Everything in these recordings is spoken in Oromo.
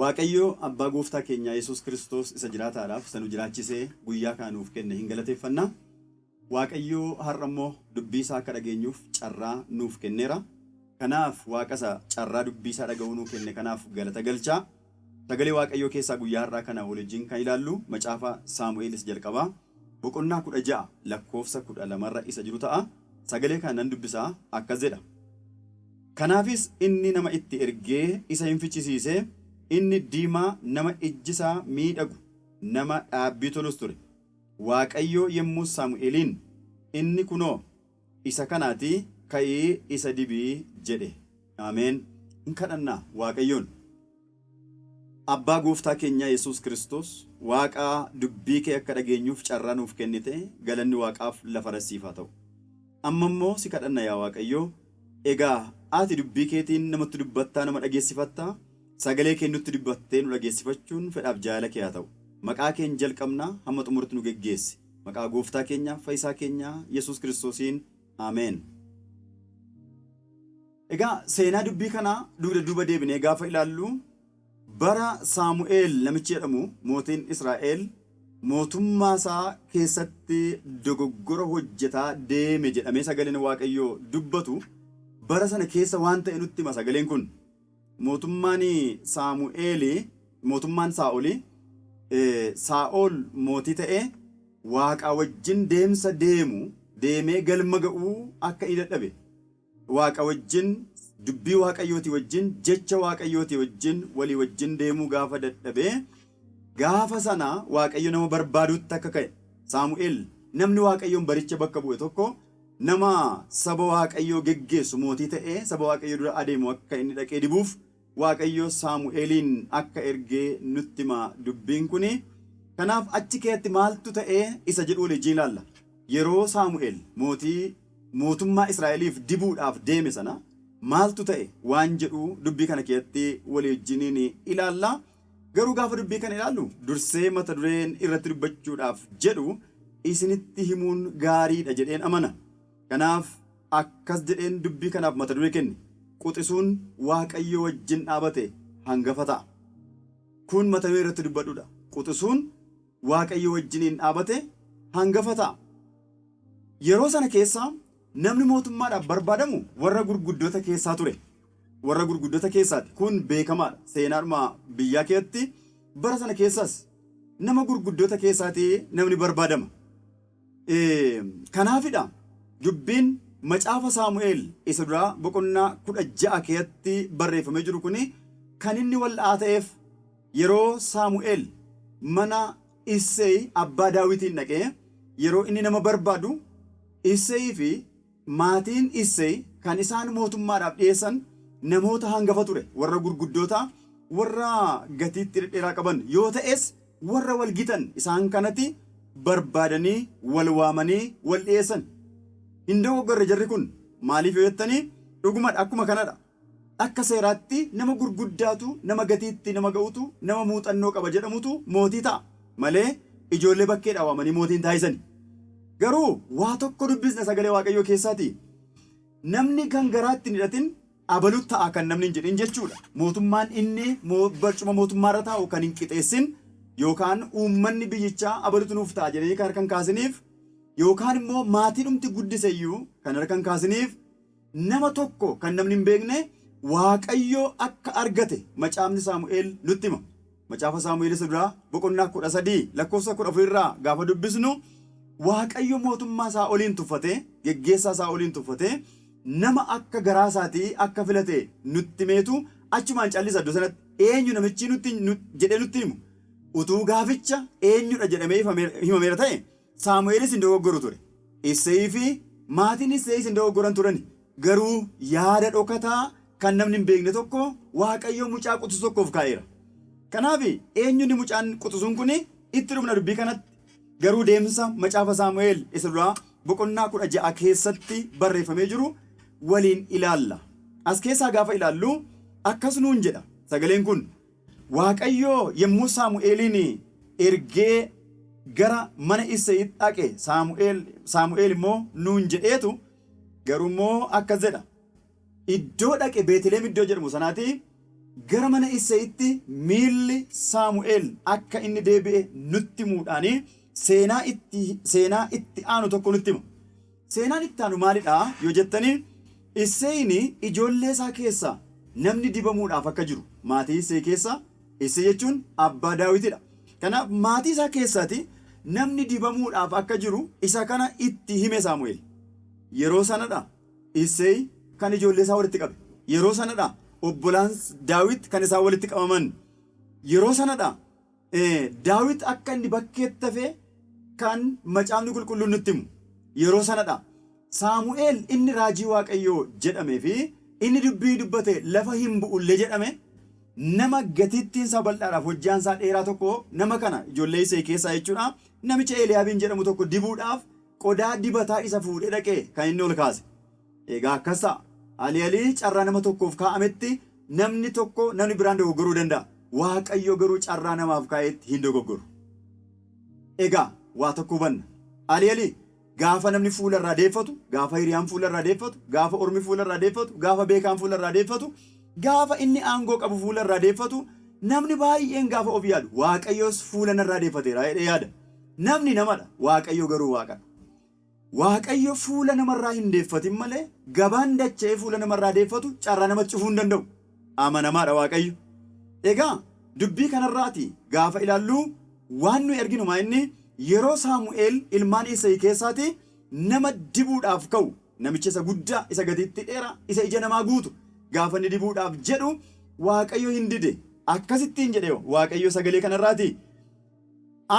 Waaqayyo abbaa gooftaa keenya Yesuus Kiristoos isa jiraataadhaaf isa nu jiraachisee guyyaa kana nuuf kenne hin galateeffanna. Waaqayyo har'a immoo dubbii isaa akka dhageenyuuf carraa nuuf kenneera. Kanaaf Waaqa isa carraa dubbii isaa dhaga'uu nuu kenne kanaaf galata galchaa. Sagalee Waaqayyoo keessaa guyyaa har'aa kana waliin kan ilaallu macaafa Saamu'eel isa jalqabaa boqonnaa 16 lakkoofsa 12 irra isa jiru ta'a. Sagalee kana nan dubbisaa, akkas jedha. Kanaafis inni nama itti ergee isa hin fichisiise, inni diimaa nama ijji isaa miidhagu, nama dhaabbii tolus ture. Waaqayyo yommus Saamu'eeliin, Inni kunoo isa kanaatii ka'ii isa dibi jedhe. Ameen. Hin kadhannaa Waaqayyoon. Abbaa gooftaa keenyaa Yesuus Kiristoos, Waaqa dubbii kee akka dhageenyuuf carraa nuuf kennite galanni Waaqaaf lafarras siif haa ta'u. Amma immoo si kadhanna yaa Waaqayyo, egaa ati dubbii keetiin namatti dubbattaa nama dhageessifatta, sagalee kee nutti dubbattee nu dhageessifachuun fedhaaf jaalala kee haa ta'u. Maqaa keen jalqabna, hamma xumurtti nu geggeessi. Maqaa gooftaa keenyaaf fayyisaa keenyaa Yesuus Kiristoosiin, Ameen. Egaa seenaa dubbii kanaa dugda duuba deebinee gaafa ilaallu, bara Saamu'eel namichi jedhamu mootiin Israa'el mootummaa isaa keessatti dogoggora hojjetaa deeme jedhamee sagaleen Waaqayyoo dubbatu bara sana keessa waan ta'e nutti hima sagaleen kun. Mootummaan Saamu'eel, mootummaan Saa'oli, Saa'ol mootii ta'ee Waaqaa wajjin deemsa deemu deemee galma ga'uu akka inni dadhabe, Waaqa wajjin, dubbii Waaqayyootii wajjin, jecha Waaqayyootii wajjin walii wajjin deemuu gaafa dadhabe, gaafa sana Waaqayyo nama barbaaduutti akka ka'e, Saamu'eel namni Waaqayyoon baricha bakka bu'e tokko nama saba Waaqayyoo geggeessu mootii ta'ee saba Waaqayyoo dura adeemu akka inni dhaqee dibuuf Waaqayyo Saamu'eeliin akka ergee nutti hima dubbiin kuni. Kanaaf achi keessatti maaltu ta'ee isa jedhu waliin ilaalla. Yeroo Saamu'eel mootii mootummaa Israa'eliif dibuudhaaf deeme sana maaltu ta'e waan jedhu dubbii kana keessatti walii wajjiniin ilaalla. Garuu gaafa dubbii kana ilaallu dursee mata dureen irratti dubbachuudhaaf jedhu isinitti himuun gaariidha jedheen amana. Kanaaf akkas jedheen dubbii kanaaf mata duree kenne. Quxisuun Waaqayyo wajjin dhaabate hangafa ta'a. Kun mata duree irratti dubbadhudha. Quxisuun Waaqayyo wajjiniin dhaabate hangafa ta'a. Yeroo sana keessa namni mootummaadhaaf barbaadamu warra gurguddoota keessaa ture. Warra gurguddoota keessaati. Kun beekamaadha. Seenaadhuma biyyaa keessatti bara sana keessas nama gurguddoota keessaati namni barbaadama. Kanaafidha dubbiin macaafa Saamu'eel isa duraa boqonnaa 16 keessatti barreeffamee jiru kuni kan inni wal'aa ta'eef yeroo Saamu'eel mana Isseey abbaa Daawitiin dhaqee yeroo inni nama barbaadu, Isseeyii fi maatiin Isseey kan isaan mootummaadhaaf dhiyeessan namoota hangafa ture, warra gurguddoota, warra gatiitti dhedheeraa qaban yoo ta'es warra wal gitan isaan kanatti barbaadanii wal waamanii wal dhiyeessan. Hin dogoggorre jarri kun, maaliif yoo jettanii, dhugumadha, akkuma kanadha. Akka seeraatti nama gurguddaatu, nama gatiitti nama ga'utu, nama muuxannoo qaba jedhamutu mootii ta'a malee ijoollee bakkeedhaa waamanii mootii hin taasisani. Garuu waa tokko dubbisna sagalee Waaqayyoo keessaati. Namni kan garaatti hin hidhatin abalut ta'a kan namni hin jedhin jechuudha. Mootummaan inni barcuma mootummaarra taa'u kan hin qixeessin yookaan uummanni biyyichaa abalutu nuuf ta'a jedhanii kan harka hin kaasiniif yookaan immoo maatii dhumti guddise iyyuu kan harka hin kaasiniif nama tokko kan namni hin beekne Waaqayyo akka argate macaafni Saamu'eel nutti hima. Macaafa Saamu'eel isa duraa boqonnaa 13 lakkoofsa 14 irraa gaafa dubbisnu, Waaqayyo mootummaa Saa'oliin tuffatee, geggeessaa Saa'oliin tuffatee, nama akka garaa isaatii akka filate nutti himeetu achumaan callisa iddoo sanatti. Eenyu namichi nutti jedhee nutti himu? Utuu gaaficha eenyudha jedhamee himameera ta'e Saamu'eelis hin dogoggoru ture. Isseeyii fi maatiin Isseeyis hin dogoggoran turani. Garuu yaada dhokataa kan namni hin beekne tokko Waaqayyo mucaa quxisu tokkoof kaa'eera. Kanaaf eenyunni mucaan quxisuun kun, itti dhufna dubbii kanatti. Garuu deemsa macaafa Saamu'eel isa duraa boqonnaa 16 keessatti barreeffamee jiru waliin ilaalla. As keessaa gaafa ilaallu akkas nuun jedha sagaleen kun. Waaqayyo yommuu Saamu'eeliin ergee gara mana Isseeyitti dhaqe, Saamu'eel Saamu'eel immoo nuun jedheetu, garuu immoo akkas jedha. Iddoo dhaqe Beetlehem iddoo jedhamu sanaati Gara mana Isseeyitti miilli Saamu'eel akka inni deebi'e nutti himuudhaani seenaa itti aanu tokko nutti hima. Seenaan itti aanu maalidha yoo jettanii, Isseeyin ijoollee isaa keessaa namni dibamuudhaaf akka jiru, maatii Isseey keessa, Isseey jechuun abbaa Daawitidha. Kanaaf maatii isaa keessaati namni dibamuudhaaf akka jiru isa kana itti hime Saamu'eel. Yeroo sanadha Isseey kan ijoollee isaa walitti qabe. Yeroo sanadha obbolaan Daawit kan isaan walitti qabaman. Yeroo sanadha Daawit akka inni bakkeetti hafe kan Macaafni Qulqulluun nutti himu. Yeroo sanadha Saamu'eel inni raajii Waaqayyoo jedhamee fi inni dubbii dubbate lafa hin bu'ullee jedhame, nama gatiittiin isaa bal'aadhaaf hojjaan isaa dheeraa tokko, nama kana ijoollee Isee keessaa jechuudha. Namicha Eeliyaabiin jedhamu tokko dibuudhaaf qodaa dibataa isa fuudhee dhaqee kan inni ol kaase. Egaa akkas ta'a. Alii alii carraa nama tokkoof kaa'ametti namni tokko, namni biraan dogoggoruu danda'a. Waaqayyo garuu carraa namaaf kaa'etti hin dogoggoru. Egaa waa tokko hubanna. Alii alii gaafa namni fuula irraa deeffatu, gaafa hiriyaan fuula irraa deeffatu, gaafa ormi fuula irraa deeffatu, gaafa beekaan fuula irraa deeffatu, gaafa inni aangoo qabu fuula irraa deeffatu, namni baay'een gaafa of yaadu, "Waaqayyos fuula narraa deeffateera" jedhee yaada. Namni namadha, Waaqayyo garuu Waaqadha. Waaqayyo fuula namarraa hin deeffatin malee gabaan dacha'ee fuula namarraa deeffatu carraa namatti cufuu hin danda'u. Amanamaadha Waaqayyo. Egaa dubbii kanarraati gaafa ilaallu waan nuyi arginu maa inni yeroo Saamu'eel ilmaan Isayii keessaati nama dibuudhaaf ka'u, namicha isa guddaa, isa gatiitti dheeraa, isa ija namaa guutu gaafa inni dibuudhaaf jedhu, Waaqayyo hin dide. Akkasittiin jedhe Waaqayyo sagalee kanarraati.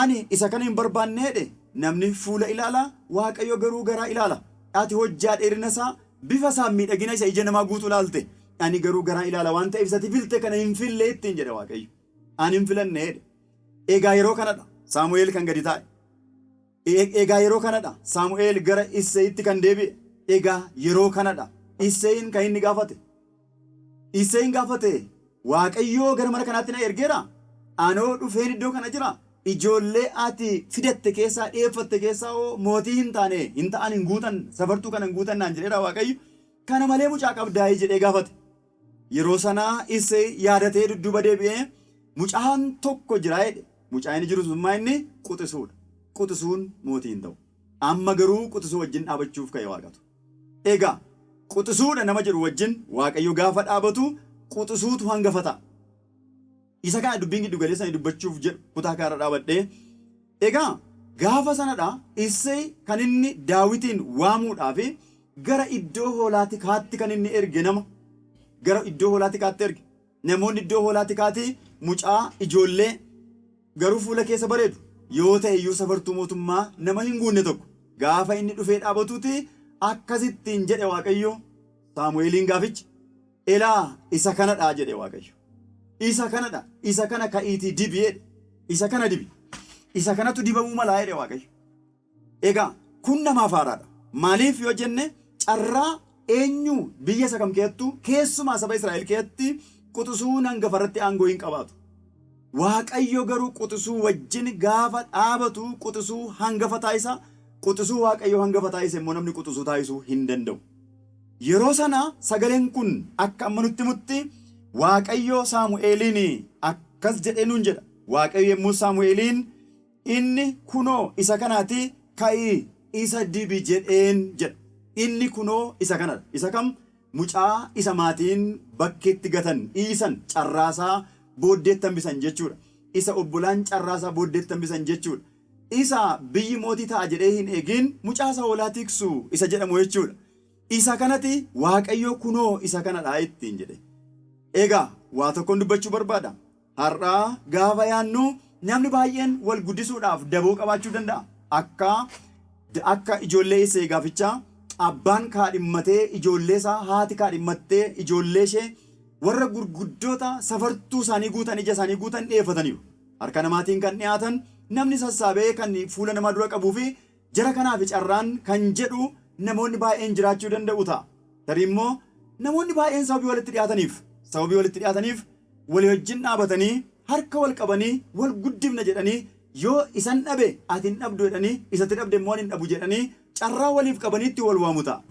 "Ani isa kana hin barbaanne" jedhe. Namni fuula ilaala, Waaqayyo garuu garaa ilaala. Ati hojjaa dheerina isaa, bifa isaa, miidhagina isa ija namaa guutuu ilaalte. Ani garuu garaa ilaala waan ta'eef isati filte kana hin fille ittiin jedhe Waaqayyo. Ani hin filanne jedhe. Egaa yeroo kanadha Saamu'eel kan gadi taa'e. Egaa yeroo kanadha Saamu'eel gara Isseeyitti kan deebi'e. Egaa yeroo kanadha Isseeyin kan inni gaafate. Isseeyin gaafate, "Waaqayyoo gara mana kanaatti na ergeera. Anoo dhufeen iddoo kana jira. Ijoollee ati fidatte keessaa, dhiyeeffatte keessaa hoo mootii hin taane, hin ta'an, hin guutan, safartuu kana hin guutan naan jedheera Waaqayyo. Kana malee mucaa qabdaayii?" jedhee gaafate. Yeroo sanaa Isseey yaadatee dudduuba deebi'ee, "Mucaan tokko jira" jedhe. Mucaa inni jiru sun inni quxisuudha. Quxisuun mootii hin ta'u. Amma garuu quxisuu wajjin dhaabachuuf ka'e Waaqatu. Egaa quxisuudha nama jedhu wajjin Waaqayyo gaafa dhaabatu, quxisuutu hangafa ta'a. Isa kana dubbiin giddu galeessa dubbachuuf jedhu kutaa kanarra dhaabadhee. Egaa gaafa sanadha Isseey kan inni Daawitiin waamuudhaaf gara iddoo hoolaa tikaatti kan inni erge nama. Gara iddoo hoolaa tikaatti erge. Namoonni iddoo hoolaa tikaatii mucaa ijoollee garuu fuula keessa bareedu yoo ta'e iyyuu safartuu mootummaa nama hin guunne tokko gaafa inni dhufee dhaabatuuti, akkasittiin jedhe Waaqayyo Saamu'eeliin gaafichi. "Elaa, isa kanadha" jedhe Waaqayyo. "Isa kanadha, isa kana ka'iitii dibi" jedhe. "Isa kana dibi. Isa kanatu dibamuu malaa" jedhe Waaqayyo. Egaa kun namaaf haaraadha. Maaliif yoo jenne, carraa eenyu biyya isa kam keessattuu, keessumaa saba Israa'el keessatti quxisuun hangafarratti aangoo hin qabaatu. Waaqayyo garuu quxisuu wajjin gaafa dhaabatu quxisuu hangafa taasisa. Quxisuu Waaqayyo hangafa taasise immoo namni quxisuu taasisuu hin danda'u. Yeroo sana sagaleen kun akka amma nutti himutti Waaqayyo Saamu'eeliin akkas jedhee nuun jedha. Waaqayyo yommuu Saamu'eeliin, "Inni kunoo isa kanaati, ka'ii isa dibi" jedheen jedha. Inni kunoo isa kanadha. Isa kam? Mucaa isa maatiin bakkeetti gatan, dhiisan, carraasaa booddeetti hambisan jechuudha. Isa obbolaan carraasaa booddeetti hambisan jechuudha. Isa biyyi mootii ta'a jedhee hin eegin, mucaa isa hoolaa tiksu isa jedhamu jechuudha. Isa kanati Waaqayyo "Kunoo isa kanadha" ittiin jedhe. Egaa waa tokkoon dubbachuu barbaada. Har'aa gaafa yaannu namni baay'een wal guddisuudhaaf daboo qabaachuu danda'a. Akka ijoollee Isee gaafichaa abbaan kaadhimmatee ijoollee isaa, haati kaadhimmattee ijoollee ishee, warra gurguddoota safartuu isaanii guutan, ija isaanii guutan dhiyeeffataniiru. Harka namaatiin kan dhiyaatan, namni sassaabee kan fuula namaa dura qabuu fi jara kanaaf carraan kan jedhu namoonni baay'een jiraachuu danda'u ta'a. Tarii immoo namoonni baay'een sababii walitti dhiyaataniif walii wajjin dhaabatanii, harka wal qabanii, wal guddifna jedhanii, yoo isan dhabe ati hin dhabdu jedhanii, isatti dhabde immoo ani hin dhabu jedhanii carraa waliif qabaniitti wal waamu ta'a.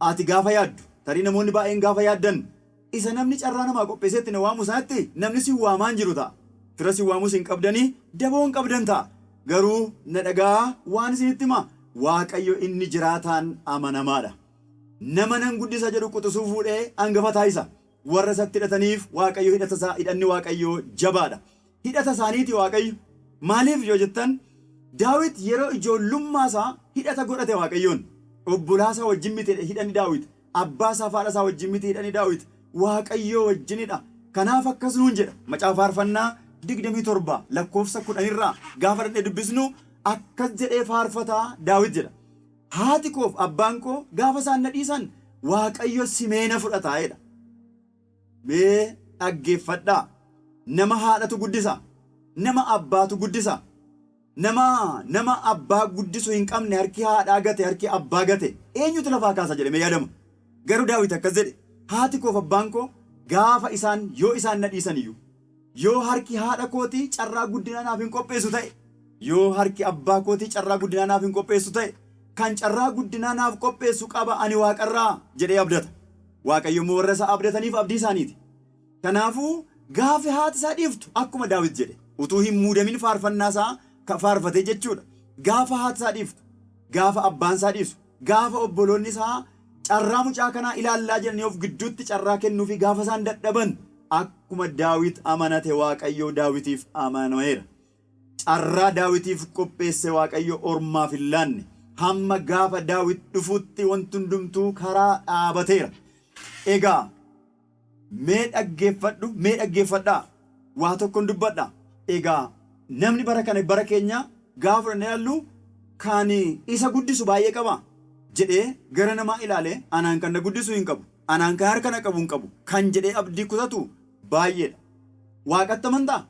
Ati gaafa yaaddu, tarii namoonni baay'een gaafa yaaddan, Isa namni carraa namaa qopheesseetti na waamu sanatti namni si waamaa hin jiru ta'a. Fira si waamus hin qabdanii, daboo hin qabdan ta'a. Garuu na dhagaa, waan isinitti hima, Waaqayyo inni jiraataan amanamaadha. Nama nan guddisa jedhu quxisuu fuudhee hangafa taasisa. Warra isatti hidhataniif Waaqayyo hidhata isaa, hidhanni Waaqayyoo jabaadha. Hidhata isaaniiti Waaqayyo. Maaliif yoo jettan, Daawit yeroo ijoollummaa isaa hidhata godhate Waaqayyoon. Obbolaa isaa wajjin miti hidhanni Daawit. Abbaa isaa fi haadha isaa wajjin miti hidhanni Daawit. Waaqayyoo wajjinidha. Kanaaf akkas nuun jedha. Macaafa Faarfannaa 27 lakkoofsa 10 irraa gaafa dhaqnee dubbisnu akkas jedhee faarfataa Daawit jedha. Haati koof abbaan koo gaafa isaan na dhiisan, Waaqayyo simee na fudhata jedha. Mee dhaggeeffadhaa. Nama haadhatu guddisa. Nama abbaatu guddisa. Nama abbaa guddisu hin qabne, harki haadhaa gate, harki abbaa gate, eenyutu lafaa kaasa jedhamee yaadama. Garuu Daawit akkas jedhe: haati koof abbaan koo gaafa isaan yoo isaan na dhiisan iyyuu, yoo harki haadha kootii carraa guddinaa naaf hin qopheessu ta'e, yoo harki abbaa kootii carraa guddinaa naaf hin qopheessu ta'e, kan carraa guddinaa naaf qopheessu qaba ani waaqarraa jedhee abdata. Waaqayyo immoo warra isa abdataniif abdii isaaniiti. Kanaafuu gaafi haati isaa dhiiftu, akkuma Daawit jedhe, utuu hin muudamin faarfannaa isaa ka faarfatee jechuudha. Gaafa haati isaa dhiiftu, gaafa abbaan isaa dhiisu, gaafa obboloonni isaa carraa mucaa kanaa ilaallaa jedhanii of gidduutti carraa kennuufi gaafa isaan dadhaban, akkuma Daawit amanate Waaqayyo Daawitiif amanameera. Carraa Daawitiif qopheesse Waaqayyo ormaaf hin laanne. Hamma gaafa Daawit dhufutti wanti hundumtuu karaa dhaabateera. Egaa mee dhaggeeffadhu, mee dhaggeeffadhaa. Waa tokkon dubbadha. Egaa namni bara kana, bara keenya gaafa fudhannee ilaallu, kan isa guddisu baay'ee qaba jedhee gara namaa ilaale, anaan kan na guddisu hin qabu, anaan kan harka na qabu hin qabu kan jedhee abdii kutatu baay'eedha. Waaqatti amantaa?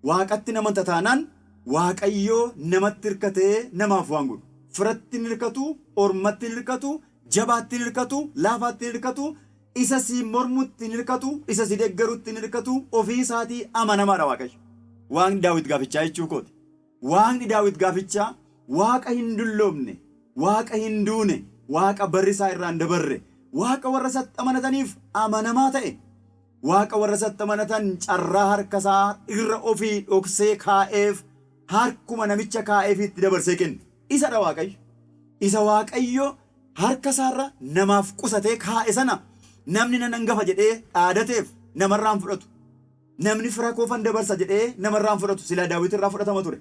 Waaqatti namanta taanaan, Waaqayyoo namatti hirkatee namaaf waan godhu. Firatti hin hirkatu, ormatti hin hirkatu, jabaatti hin hirkatu, laafaatti hin hirkatu, isa si mormutti hin hirkatu, isa si deeggarutti hin hirkatu, ofii isaatii amanamaadha Waaqayyo. Waaqni Daawit gaafichaa jechuu kooti. Waaqni Daawit gaafichaa Waaqa hin dulloomne, Waaqa hin duune, Waaqa barri isaa irraa hin dabarre, Waaqa warra isatti amanataniif amanamaa ta'e, Waaqa warra isatti amanatan carraa harka isaa irra ofii dhoksee kaa'eef harkuma namicha kaa'eefiitti dabarsee kennu. Isadha Waaqayyo. Isa Waaqayyo harka isaarra namaaf qusatee kaa'e sana namni nan hangafa jedhee dhaadateef namarraan fudhatu. Namni fira koofan dabarsa jedhee namarraan fudhatu. Silaa Daawit irraa fudhatama ture.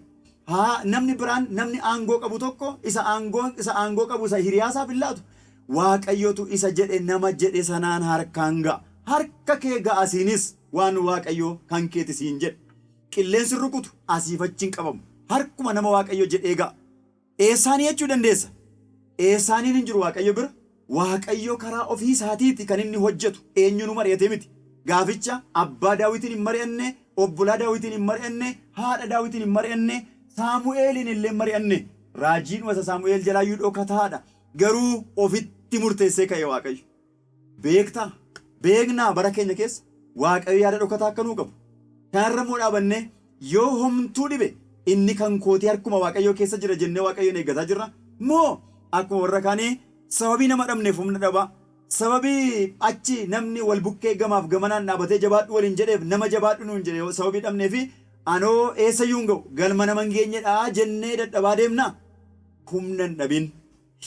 Haa namni biraan, namni aangoo qabu tokko isa aangoo qabu isa hiriyaasaaf hin laatu. Waaqayyotu isa jedhe nama jedhe sanaan harkaan ga'a. Harka kee ga'a siinis waan Waaqayyo kan keeti siin jedhe. Qilleensi rukutu asiif achi hin qabamu. Harkuma nama Waaqayyo jedhee ga'a. Eessaanii jechuu dandeessa? Eessaaniin hin jiru Waaqayyo bira. Waaqayyo karaa ofii isaatiiti kan inni hojjetu. Eenyuun mari'atee miti. Gaaficha abbaa Daawitiin hin mari'anne, obbolaa Daawitiin hin mari'anne, haadha Daawitiin hin mari'anne, Saamu'eeliin illee hin mari'anne. Raajiin wasa Saamu'eel jalaayyuu dhokataadha. Garuu ofitti murteessee ka'e Waaqayyo. Beektaa? Beeknaa, bara keenya keessa Waaqayyo yaada dhokataa akka nuu qabu. Kanarra immoo dhaabannee, yoo homtuu dhibe inni kan kootii harkuma Waaqayyoo keessa jira jennee Waaqayyoon eeggataa jirra? Moo akkuma warra kaanii sababii nama dhabneef humna dhabaa, sababii achi namni wal bukkee gamaaf gamanaan dhaabatee jabaadhu waliin jedheef, nama jabaadhu nuun jedhe sababii dhabnee fi anoo eessayyuu hin ga'u, galma nama hin geenyedha jennee dadhabaa deemnaa? Humna hin dhabin,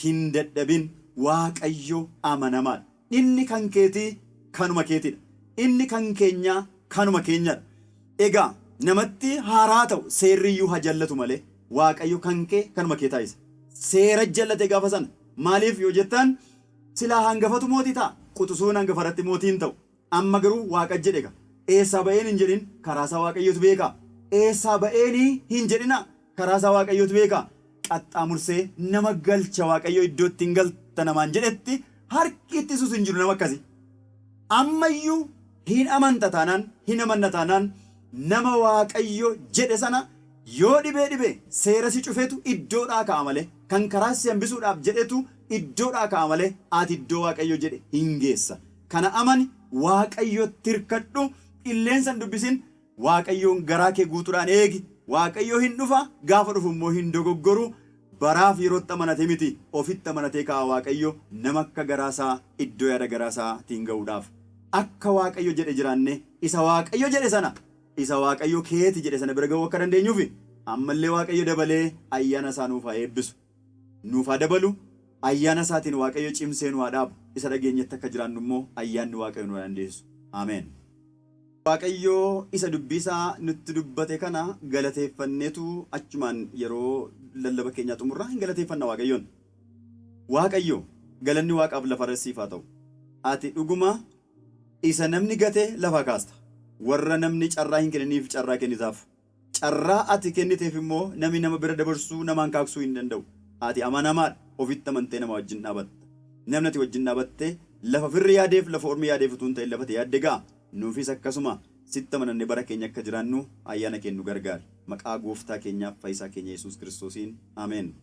hin dadhabin, Waaqayyo amanamaadha. Inni kan keetii kanuma keetiidha. Inni kan keenyaa kanuma keenyadha. Egaa namatti haaraa ta'u seerri iyyuu haa jallatu malee, Waaqayyo kan kee kanuma kee taasisa. Seera jallate gaafa sana. Maaliif yoo jettan, silaa hangafatu mootii ta'a. Quxisuun hangafa irratti mootii hin ta'u. Amma garuu Waaqa jedhe ka. Eessaa ba'een hin jedhin, karaa isaa Waaqayyotu beeka. Eessaa ba'eenii hin jedhina, karaa isaa Waaqayyotu beeka. Qaxxaamursee nama galcha Waaqayyo iddoo ittiin galta namaan jedhetti harki ittisuus hin jiru nama akkasii. Ammayyuu hin amanta taanaan, hin amanna taanaan, nama Waaqayyo jedhe sana yoo dhibee dhibe seera si cufetu iddoodhaa ka'a malee, kan karaa si hambisuudhaaf jedhetu iddoodhaa ka'a malee, ati iddoo Waaqayyo jedhe hin geessa. Kana amani, Waaqayyotti hirkadhu, qilleensa hin dubbisin, Waaqayyoon garaa kee guutuudhaan eegi. Waaqayyo hin dhufa, gaafa dhufu immoo hin dogoggoru. Baraaf yerootti amanate miti, ofitti amanatee ka'a Waaqayyo nama akka garaasaa iddoo yaada garaa isaatiin ga'uudhaaf. Akka Waaqayyo jedhe jiraannee isa Waaqayyo jedhe sana, isa Waaqayyo keeti jedhe sana bira ga'uu akka dandeenyuufi ammallee Waaqayyo dabalee ayyaana isaa nuuf haa eebbisu. Nuuf haa dabalu, ayyaana isaatiin Waaqayyo cimsee nu haa dhaabu. Isa dhageenyetti akka jiraannu immoo ayyaanni Waaqayyo nu haa dandeessisu. Ameen. Waaqayyo isa dubbii isaa nutti dubbate kana galateeffanneetu achumaan yeroo lallaba keenyaa xumurraa hin galateeffanna Waaqayyoon. Waaqayyo, galanni waaqaaf lafarra siif haa ta'u. Ati dhuguma isa namni gate lafaa kaasta. Warra namni carraa hin kenniniif carraa kennitaaf. Carraa ati kenniteef immoo namni nama bira dabarsuu, namaan kaaksuu hin danda'u. Ati amanamaadha. Ofitti amantee nama wajjin dhaabatta. Namni ati wajjin dhaabatte lafa firri yaadeef, lafa ormi yaadeef utuu hin ta'in lafa ati yaadde ga'a. Nuufis akkasuma sitti amananne bara keenya akka jiraannu ayyaana keen nu gargaari. Maqaa gooftaa keenyaaf fayyisaa keenya Yesuus Kiristoosiin. Ameen.